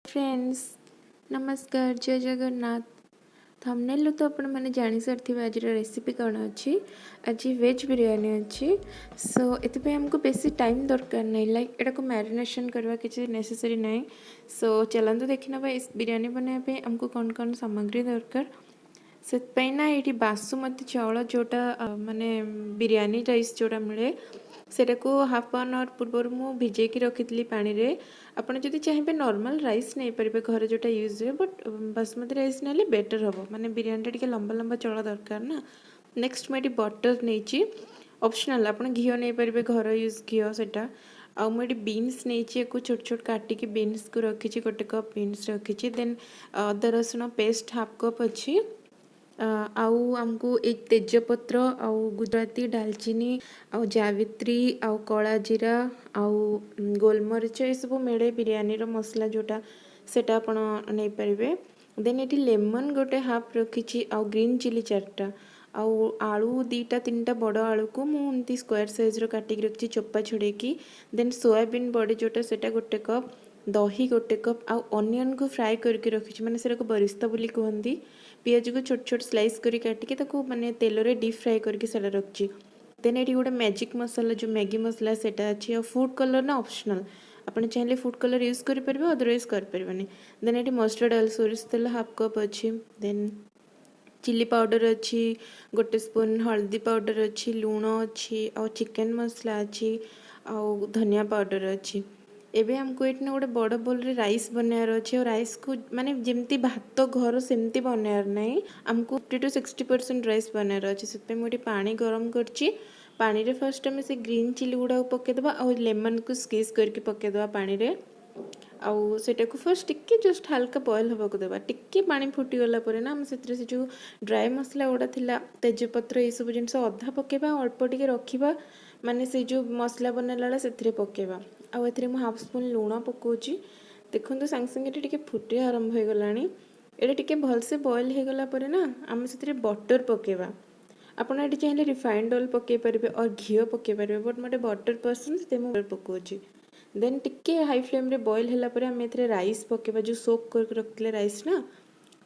Friends, ନମସ୍କାର, ଜୟ ଜଗନ୍ନାଥ। ଥମ୍ବନେଲ୍ରୁ ତ ଆପଣମାନେ ଜାଣିସାରିଥିବେ ଆଜିର ରେସିପି କ'ଣ ଅଛି। ଆଜି ଭେଜ୍ ବିରିୟାନୀ ଅଛି। ସୋ ଏଥିପାଇଁ ଆମକୁ ବେଶୀ ଟାଇମ୍ ଦରକାର ନାହିଁ, ଲାଇକ୍ ଏଟାକୁ ମ୍ୟାରିନେସନ୍ କରିବା କିଛି ନେସେସରି ନାହିଁ। ସୋ ଚାଲନ୍ତୁ ଦେଖିନେବା ଏ ବିରିୟାନୀ ବନାଇବା ପାଇଁ ଆମକୁ କ'ଣ କ'ଣ ସାମଗ୍ରୀ ଦରକାର। ସେଥିପାଇଁ ନା ଏଇଠି ବାସୁମତୀ ଚାଉଳ ଯେଉଁଟା, ମାନେ ବିରିୟାନୀ ରାଇସ୍ ଯେଉଁଟା ମିଳେ, ସେଇଟାକୁ ହାଫ୍ ଆନ୍ ଆୱାର୍ ପୂର୍ବରୁ ମୁଁ ଭିଜେଇକି ରଖିଥିଲି ପାଣିରେ। ଆପଣ ଯଦି ଚାହିଁବେ ନର୍ମାଲ୍ ରାଇସ୍ ନେଇପାରିବେ, ଘରେ ଯେଉଁଟା ୟୁଜ୍ ହୁଏ, ବଟ୍ ବାସୁମତୀ ରାଇସ୍ ନେଲେ ବେଟର୍ ହେବ, ମାନେ ବିରିୟାନୀଟା ଟିକେ ଲମ୍ବା ଲମ୍ବା ଚାଉଳ ଦରକାର ନା। ନେକ୍ସଟ ମୁଁ ଏଠି ବଟର୍ ନେଇଛି। ଅପସନାଲ୍, ଆପଣ ଘିଅ ନେଇପାରିବେ, ଘର ୟୁଜ୍ ଘିଅ ସେଇଟା। ଆଉ ମୁଁ ଏଠି ବିନ୍ସ ନେଇଛି, ୟାକୁ ଛୋଟ ଛୋଟ କାଟିକି ବିନ୍ସକୁ ରଖିଛି, 1 କପ୍ ବିନ୍ସ ରଖିଛି। ଦେନ୍ ଅଦା ରସୁଣ ପେଷ୍ଟ ହାଫ୍ କପ୍ ଅଛି। ଆଉ ଆମକୁ ଏଇ ତେଜପତ୍ର ଆଉ ଗୁଜୁରାତି, ଡାଲଚିନି ଆଉ ଜାବିତ୍ରୀ ଆଉ କଳା ଜିରା ଆଉ ଗୋଲମରିଚ, ଏସବୁ ମିଳେ ବିରିୟାନୀର ମସଲା ଯେଉଁଟା, ସେଇଟା ଆପଣ ନେଇପାରିବେ। ଦେନ୍ ଏଠି ଲେମନ୍ ଗୋଟେ ହାଫ୍ ରଖିଛି ଆଉ ଗ୍ରୀନ୍ ଚିଲି ଚାରିଟା ଆଉ ଆଳୁ ଦୁଇଟା ତିନିଟା ବଡ଼ ଆଳୁକୁ ମୁଁ ଏମିତି ସ୍କୋୟାର ସାଇଜ୍ର କାଟିକି ରଖିଛି ଚୋପା ଛଡ଼େଇକି। ଦେନ୍ ସୋୟାବିନ୍ ବଡ଼ି ଯେଉଁଟା, ସେଇଟା 1 କପ୍, ଦହି 1 କପ୍ ଆଉ ଅନିଅନ୍କୁ ଫ୍ରାଏ କରିକି ରଖିଛି, ମାନେ ସେଇଟାକୁ ବରିସ୍ତା ବୋଲି କୁହନ୍ତି। ପିଆଜକୁ ଛୋଟ ଛୋଟ ସ୍ଲାଇସ୍ କରି କାଟିକି ତାକୁ ମାନେ ତେଲରେ ଡିପ୍ ଫ୍ରାଏ କରିକି ସେଇଟା ରଖିଛି। ଦେନ୍ ଏଠି ଗୋଟେ ମ୍ୟାଜିକ୍ ମସଲା, ଯେଉଁ ମ୍ୟାଗି ମସଲା, ସେଇଟା ଅଛି। ଆଉ ଫୁଡ଼୍ କଲର୍ ନା ଅପସନାଲ୍, ଆପଣ ଚାହିଁଲେ ଫୁଡ଼୍ କଲର୍ ୟୁଜ୍ କରିପାରିବେ, ଅଦରୱାଇଜ୍ କରିପାରିବେନି। ଦେନ୍ ଏଠି ମଷ୍ଟର୍ଡ଼ ଅଏଲ୍, ସୋରିଷ ତେଲ ହାଫ୍ କପ୍ ଅଛି। ଦେନ୍ ଚିଲି ପାଉଡ଼ର ଅଛି 1 ସ୍ପୁନ୍, ହଳଦୀ ପାଉଡ଼ର ଅଛି, ଲୁଣ ଅଛି ଆଉ ଚିକେନ୍ ମସଲା ଅଛି ଆଉ ଧନିଆ ପାଉଡ଼ର ଅଛି। ଏବେ ଆମକୁ ଏଇଠି ନା ଗୋଟେ ବଡ଼ ବୋଲ୍ରେ ରାଇସ୍ ବନେଇବାର ଅଛି। ଆଉ ରାଇସ୍କୁ ମାନେ ଯେମିତି ଭାତ ଘର ସେମିତି ବନେଇବାର ନାହିଁ, ଆମକୁ 50 ଟୁ 60% ରାଇସ୍ ବନେଇବାର ଅଛି। ସେଥିପାଇଁ ମୁଁ ଏଠି ପାଣି ଗରମ କରିଛି। ପାଣିରେ ଫାର୍ଷ୍ଟ ଆମେ ସେ ଗ୍ରୀନ୍ ଚିଲି ଗୁଡ଼ାକୁ ପକାଇଦେବା ଆଉ ଲେମନ୍କୁ ସ୍କ୍ୱିଜ୍ କରିକି ପକାଇଦେବା ପାଣିରେ। ଆଉ ସେଇଟାକୁ ଫାର୍ଷ୍ଟ ଟିକେ ଜଷ୍ଟ ହାଲକା ବଏଲ୍ ହେବାକୁ ଦେବା। ଟିକେ ପାଣି ଫୁଟିଗଲା ପରେ ନା ଆମେ ସେଥିରେ ସେ ଯେଉଁ ଡ୍ରାଏ ମସଲା ଗୁଡ଼ା ଥିଲା, ତେଜପତ୍ର ଏଇସବୁ ଜିନିଷ ଅଧା ପକାଇବା ଆଉ ଅଳ୍ପ ଟିକେ ରଖିବା, ମାନେ ସେଇ ଯେଉଁ ମସଲା ବନେଇଲା ବେଳେ ସେଥିରେ ପକାଇବା। ଆଉ ଏଥିରେ ମୁଁ ହାଫ୍ ସ୍ପୁନ୍ ଲୁଣ ପକାଉଛି। ଦେଖନ୍ତୁ, ସାଙ୍ଗେ ସାଙ୍ଗେ ଏଠି ଟିକେ ଫୁଟିବା ଆରମ୍ଭ ହୋଇଗଲାଣି। ଏଇଟା ଟିକେ ଭଲସେ ବଏଲ୍ ହେଇଗଲା ପରେ ନା ଆମେ ସେଥିରେ ବଟର୍ ପକାଇବା। ଆପଣ ଏଠି ଚାହିଁଲେ ରିଫାଇଣ୍ଡ ଅଏଲ୍ ପକାଇ ପାରିବେ ଅର୍ ଘିଅ ପକାଇ ପାରିବେ, ବଟ୍ ମୋତେ ବଟର୍ ପସନ୍ଦ, ସେଥିପାଇଁ ମୁଁ ବଟର୍ ପକାଉଛି। ଦେନ୍ ଟିକେ ହାଇ ଫ୍ଲେମ୍ରେ ବଏଲ୍ ହେଲା ପରେ ଆମେ ଏଥିରେ ରାଇସ୍ ପକାଇବା। ଯେଉଁ ସୋକ୍ କରିକି ରଖିଥିଲେ ରାଇସ୍ ନା,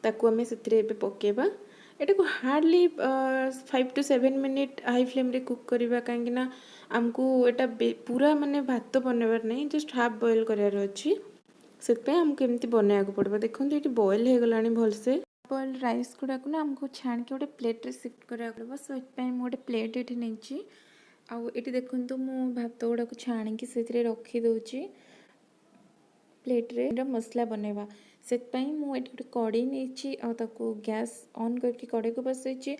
ତାକୁ ଆମେ ସେଥିରେ ଏବେ ପକାଇବା। ଏଟାକୁ ହାର୍ଡ଼ଲି 5 ଟୁ 7 ମିନିଟ୍ ହାଇ ଫ୍ଲେମ୍ରେ କୁକ୍ କରିବା, କାହିଁକି ନା ଆମକୁ ଏଇଟା ପୁରା ମାନେ ଭାତ ବନେଇବାର ନାହିଁ, ଜଷ୍ଟ ହାଫ୍ ବଏଲ୍ କରିବାର ଅଛି। ସେଥିପାଇଁ ଆମକୁ ଏମିତି ବନେଇବାକୁ ପଡ଼ିବ। ଦେଖନ୍ତୁ, ଏଇଠି ବଏଲ୍ ହେଇଗଲାଣି ଭଲସେ। ବଏଲ୍ ରାଇସ୍ ଗୁଡ଼ାକୁ ନା ଆମକୁ ଛାଣିକି ଗୋଟେ ପ୍ଲେଟ୍ରେ ସିଫ୍ଟ କରିବାକୁ ପଡ଼ିବ। ସୋ ଏଥିପାଇଁ ମୁଁ ଗୋଟେ ପ୍ଲେଟ୍ ଏଠି ନେଇଛି। ଆଉ ଏଠି ଦେଖନ୍ତୁ, ମୁଁ ଭାତ ଗୁଡ଼ାକୁ ଛାଣିକି ସେଥିରେ ରଖିଦେଉଛି ପ୍ଲେଟ୍ରେ। ମସଲା ବନେଇବା, ସେଥିପାଇଁ ମୁଁ ଏଠି ଗୋଟେ କଡ଼େଇ ନେଇଛି ଆଉ ତାକୁ ଗ୍ୟାସ୍ ଅନ୍ କରିକି କଡ଼େଇକୁ ବସେଇଛି।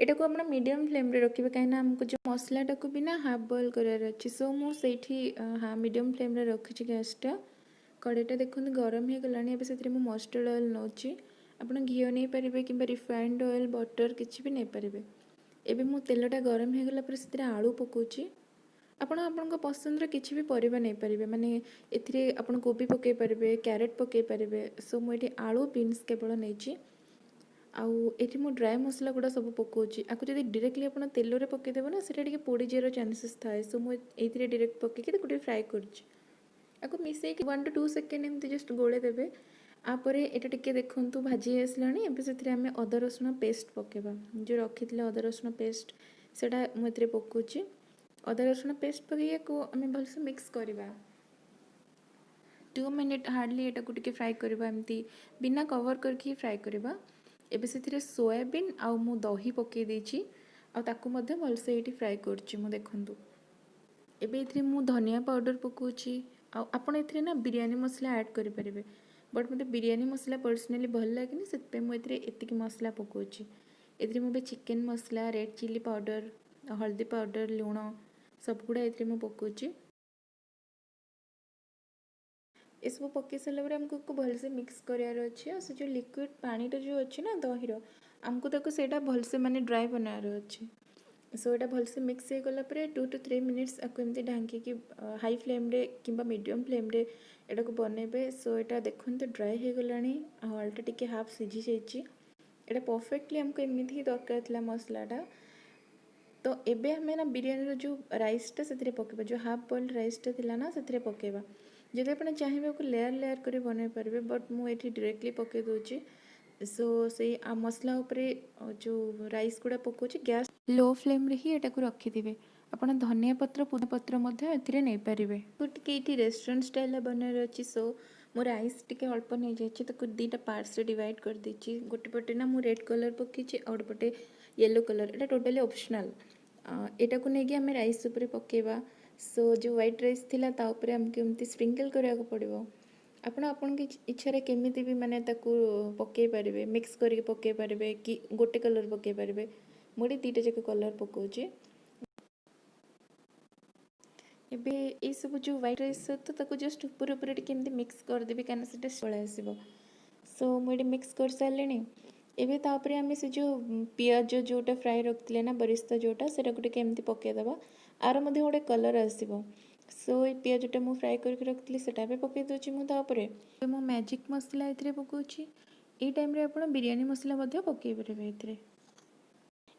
ଏଟାକୁ ଆପଣ ମିଡ଼ିୟମ୍ ଫ୍ଲେମ୍ରେ ରଖିବେ, କାହିଁକିନା ଆମକୁ ଯେଉଁ ମସଲାଟାକୁ ବି ନା ହାଫ୍ ବଏଲ୍ କରିବାର ଅଛି। ସୋ ମୁଁ ସେଇଠି ମିଡ଼ିୟମ୍ ଫ୍ଲେମ୍ରେ ରଖିଛି ଗ୍ୟାସ୍ଟା। କଡ଼େଇଟା ଦେଖନ୍ତୁ ଗରମ ହେଇଗଲାଣି। ଏବେ ସେଥିରେ ମୁଁ ମଷ୍ଟର୍ଡ଼ ଅଏଲ୍ ନେଉଛି। ଆପଣ ଘିଅ ନେଇପାରିବେ କିମ୍ବା ରିଫାଇଣ୍ଡ ଅଏଲ୍, ବଟର୍ କିଛି ବି ନେଇପାରିବେ। ଏବେ ମୁଁ ତେଲଟା ଗରମ ହେଇଗଲା ପରେ ସେଥିରେ ଆଳୁ ପକାଉଛି। ଆପଣ ଆପଣଙ୍କ ପସନ୍ଦର କିଛି ବି ପରିବା ନେଇପାରିବେ, ମାନେ ଏଥିରେ ଆପଣ କୋବି ପକାଇ ପାରିବେ, କ୍ୟାରେଟ୍ ପକାଇ ପାରିବେ। ସୋ ମୁଁ ଏଠି ଆଳୁ, ବିନ୍ସ କେବଳ ନେଇଛି। ଆଉ ଏଠି ମୁଁ ଡ୍ରାଏ ମସଲା ଗୁଡ଼ା ସବୁ ପକାଉଛି। ଆକୁ ଯଦି ଡିରେକ୍ଟଲି ଆପଣ ତେଲରେ ପକାଇଦେବେ ନା, ସେଇଟା ଟିକେ ପୋଡ଼ିଯିବାର ଚାନ୍ସେସ୍ ଥାଏ। ସୋ ମୁଁ ଏଇଥିରେ ଡିରେକ୍ଟ ପକାଇକି ତାକୁ ଟିକେ ଫ୍ରାଏ କରୁଛି। ଆକୁ ମିଶାଇକି 1 ଟୁ 2 ସେକେଣ୍ଡ ଏମିତି ଜଷ୍ଟ ଗୋଳେଇ ଦେବେ। ତାପରେ ଏଇଟା ଟିକେ ଦେଖନ୍ତୁ ଭାଜି ଆସିଲାଣି। ଏବେ ସେଥିରେ ଆମେ ଅଦା ରସୁଣ ପେଷ୍ଟ ପକାଇବା। ଯେଉଁ ରଖିଥିଲେ ଅଦା ରସୁଣ ପେଷ୍ଟ, ସେଇଟା ମୁଁ ଏଥିରେ ପକାଉଛି। ଅଦା ରସୁଣ ପେଷ୍ଟ ପକାଇକି ୟାକୁ ଆମେ ଭଲସେ ମିକ୍ସ କରିବା। 2 ମିନିଟ୍ ହାର୍ଡ଼ଲି ଏଟାକୁ ଟିକେ ଫ୍ରାଏ କରିବା, ଏମିତି ବିନା କଭର୍ କରିକି ଫ୍ରାଏ କରିବା। ଏବେ ସେଥିରେ ସୋୟାବିନ୍ ଆଉ ମୁଁ ଦହି ପକାଇ ଦେଇଛି ଆଉ ତାକୁ ମଧ୍ୟ ଭଲସେ ଏଇଠି ଫ୍ରାଏ କରୁଛି ମୁଁ। ଦେଖନ୍ତୁ, ଏବେ ଏଥିରେ ମୁଁ ଧନିଆ ପାଉଡ଼ର ପକାଉଛି। ଆଉ ଆପଣ ଏଥିରେ ନା ବିରିୟାନୀ ମସଲା ଆଡ଼୍ କରିପାରିବେ, ବଟ୍ ମୋତେ ବିରିୟାନୀ ମସଲା ପର୍ସନାଲି ଭଲ ଲାଗେନି, ସେଥିପାଇଁ ମୁଁ ଏଥିରେ ଏତିକି ମସଲା ପକାଉଛି। ଏଥିରେ ମୁଁ ଏବେ ଚିକେନ୍ ମସଲା, ରେଡ଼୍ ଚିଲି ପାଉଡ଼ର, ହଳଦୀ ପାଉଡ଼ର, ଲୁଣ ସବୁଗୁଡ଼ା ଏଥିରେ ମୁଁ ପକାଉଛି। ଏସବୁ ପକାଇ ସାରିଲା ପରେ ଆମକୁ ଭଲସେ ମିକ୍ସ କରିବାର ଅଛି। ଆଉ ସେ ଯେଉଁ ଲିକ୍ୱିଡ଼ ପାଣିଟା ଯେଉଁ ଅଛି ନା ଦହିର, ଆମକୁ ତାକୁ ସେଇଟା ଭଲସେ ମାନେ ଡ୍ରାଏ ବନାଇବାର ଅଛି। ସୋ ଏଇଟା ଭଲସେ ମିକ୍ସ ହେଇଗଲା ପରେ 2 ଟୁ 3 ମିନିଟ୍ସ ଆକୁ ଏମିତି ଢାଙ୍କିକି ହାଇ ଫ୍ଲେମ୍ରେ କିମ୍ବା ମିଡ଼ିୟମ୍ ଫ୍ଲେମ୍ରେ ଏଟାକୁ ବନେଇବେ। ସୋ ଏଇଟା ଦେଖନ୍ତୁ ଡ୍ରାଏ ହେଇଗଲାଣି ଆଉ ଆଳୁଟା ଟିକେ ହାଫ୍ ସିଝି ଯାଇଛି। ଏଇଟା ପରଫେକ୍ଟଲି ଆମକୁ ଏମିତି ହିଁ ଦରକାର ଥିଲା ମସଲାଟା। ତ ଏବେ ଆମେ ନା ବିରିୟାନୀର ଯେଉଁ ରାଇସ୍ଟା ସେଥିରେ ପକାଇବା। ଯେଉଁ ହାଫ୍ ବଏଲ୍ଡ ରାଇସ୍ଟା ଥିଲା ନା, ସେଥିରେ ପକାଇବା। ଯଦି ଆପଣ ଚାହିଁବେ, ଆକୁ ଲେୟାର ଲେୟାର କରି ବନେଇ ପାରିବେ, ବଟ୍ ମୁଁ ଏଠି ଡିରେକ୍ଟଲି ପକାଇ ଦେଉଛି। ସୋ ସେଇ ମସଲା ଉପରେ ଯେଉଁ ରାଇସ୍ ଗୁଡ଼ା ପକାଉଛି, ଗ୍ୟାସ୍ ଲୋ ଫ୍ଲେମ୍ରେ ହିଁ ଏଟାକୁ ରଖିଥିବେ। ଆପଣ ଧନିଆ ପତ୍ର, ପୁଦିନା ପତ୍ର ମଧ୍ୟ ଏଥିରେ ନେଇପାରିବେ। ଟିକେ ଏଇଠି ରେଷ୍ଟୁରାଣ୍ଟ ଷ୍ଟାଇଲ୍ରେ ବନେଇବାର ଅଛି। ସୋ ମୁଁ ରାଇସ୍ ଟିକେ ଅଳ୍ପ ନେଇଯାଇଛି, ତାକୁ ଦୁଇଟା ପାର୍ଟସରେ ଡିଭାଇଡ଼ କରିଦେଇଛି। ଗୋଟେ ପଟେ ନା ମୁଁ ରେଡ଼୍ କଲର୍ ପକାଇଛି, ଆଉ ଗୋଟେ ପଟେ ୟେଲୋ କଲର୍। ଏଇଟା ଟୋଟାଲି ଅପସନାଲ୍। ଏଟାକୁ ନେଇକି ଆମେ ରାଇସ୍ ଉପରେ ପକାଇବା। ସୋ ଯେଉଁ ହ୍ୱାଇଟ୍ ରାଇସ୍ ଥିଲା, ତା ଉପରେ ଆମକୁ ଏମିତି ସ୍ପ୍ରିଙ୍କଲ୍ କରିବାକୁ ପଡ଼ିବ। ଆପଣ ଆପଣଙ୍କ ଇଚ୍ଛାରେ କେମିତି ବି ମାନେ ତାକୁ ପକାଇ ପାରିବେ, ମିକ୍ସ କରିକି ପକାଇ ପାରିବେ କି ଗୋଟେ କଲର୍ ପକାଇ ପାରିବେ। ମୁଁ ଏଠି ଦୁଇଟା ଯାକ କଲର୍ ପକାଉଛି। ଏବେ ଏଇସବୁ ଯେଉଁ ହ୍ୱାଇଟ୍ ରାଇସ୍ ସହିତ ତାକୁ ଜଷ୍ଟ ଉପରେ ଉପରେ ଟିକେ ଏମିତି ମିକ୍ସ କରିଦେବି, କାହିଁକିନା ସେଇଟା ପଳେଇ ଆସିବ। ସୋ ମୁଁ ଏଠି ମିକ୍ସ କରିସାରିଲିଣି। ଏବେ ତାପରେ ଆମେ ସେ ଯେଉଁ ପିଆଜ ଯେଉଁଟା ଫ୍ରାଏ ରଖିଥିଲେ ନା, ବରିସ୍ତା ଯେଉଁଟା, ସେଇଟାକୁ ଟିକେ ଏମିତି ପକାଇଦେବା। ଆର ମଧ୍ୟ ଗୋଟେ କଲର୍ ଆସିବ। ସୋ ଏଇ ପିଆଜଟା ମୁଁ ଫ୍ରାଏ କରିକି ରଖିଥିଲି, ସେଇଟା ଏବେ ପକାଇ ଦେଉଛି ମୁଁ ତା ଉପରେ। ମୁଁ ମ୍ୟାଜିକ୍ ମସଲା ଏଥିରେ ପକାଉଛି। ଏଇ ଟାଇମ୍ରେ ଆପଣ ବିରିୟାନୀ ମସଲା ମଧ୍ୟ ପକାଇ ପାରିବେ ଏଥିରେ।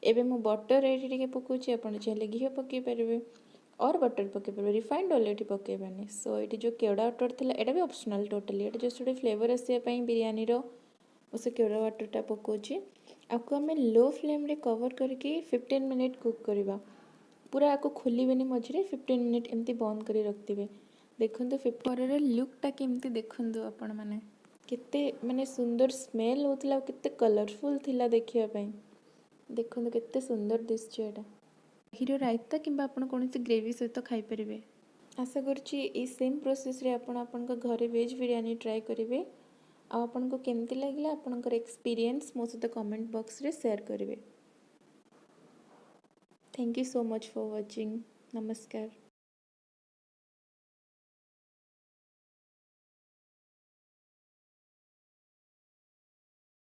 ଏବେ ମୁଁ ବଟର୍ ଏଇଠି ଟିକେ ପକାଉଛି। ଆପଣ ଚାହିଁଲେ ଘିଅ ପକାଇ ପାରିବେ ଅର୍ ବଟର୍ ପକାଇ ପାରିବେ। ରିଫାଇଣ୍ଡ ଅଏଲ୍ ଏଠି ପକାଇବାନି। ସୋ ଏଇଠି ଯେଉଁ କେଉଡ଼ା ୱାଟର୍ ଥିଲା, ଏଇଟା ବି ଅପସନାଲ୍ ଟୋଟାଲି। ଏଇଟା ଜଷ୍ଟ ଗୋଟେ ଫ୍ଲେଭର୍ ଆସିବା ପାଇଁ ବିରିୟାନୀର ମୁଁ ସେ କେଉଡ଼ା ୱାଟର୍ଟା ପକାଉଛି। ଆକୁ ଆମେ ଲୋ ଫ୍ଲେମ୍ରେ କଭର୍ କରିକି 15 ମିନିଟ୍ କୁକ୍ କରିବା। ପୁରା ଆକୁ ଖୋଲିବେନି ମଝିରେ, 15 ମିନିଟ୍ ଏମିତି ବନ୍ଦ କରି ରଖିଥିବେ। ଦେଖନ୍ତୁ, ପରର ଲୁକ୍ଟା କେମିତି ଦେଖନ୍ତୁ ଆପଣମାନେ। କେତେ ମାନେ ସୁନ୍ଦର ସ୍ମେଲ୍ ହେଉଥିଲା ଆଉ କେତେ କଲରଫୁଲ୍ ଥିଲା ଦେଖିବା ପାଇଁ। ଦେଖନ୍ତୁ, କେତେ ସୁନ୍ଦର ଦିଶୁଛି ଏଇଟା। ଦହିର ରାଇତା କିମ୍ବା ଆପଣ କୌଣସି ଗ୍ରେଭି ସହିତ ଖାଇପାରିବେ। ଆଶା କରୁଛି ଏଇ ସେମ୍ ପ୍ରୋସେସ୍ରେ ଆପଣ ଆପଣଙ୍କ ଘରେ ଭେଜ୍ ବିରିୟାନୀ ଟ୍ରାଏ କରିବେ ଆଉ ଆପଣଙ୍କୁ କେମିତି ଲାଗିଲା, ଆପଣଙ୍କର ଏକ୍ସପିରିଏନ୍ସ ମୋ ସହିତ କମେଣ୍ଟ ବକ୍ସରେ ସେୟାର କରିବେ। Thank you so much for watching. ନମସ୍କାର।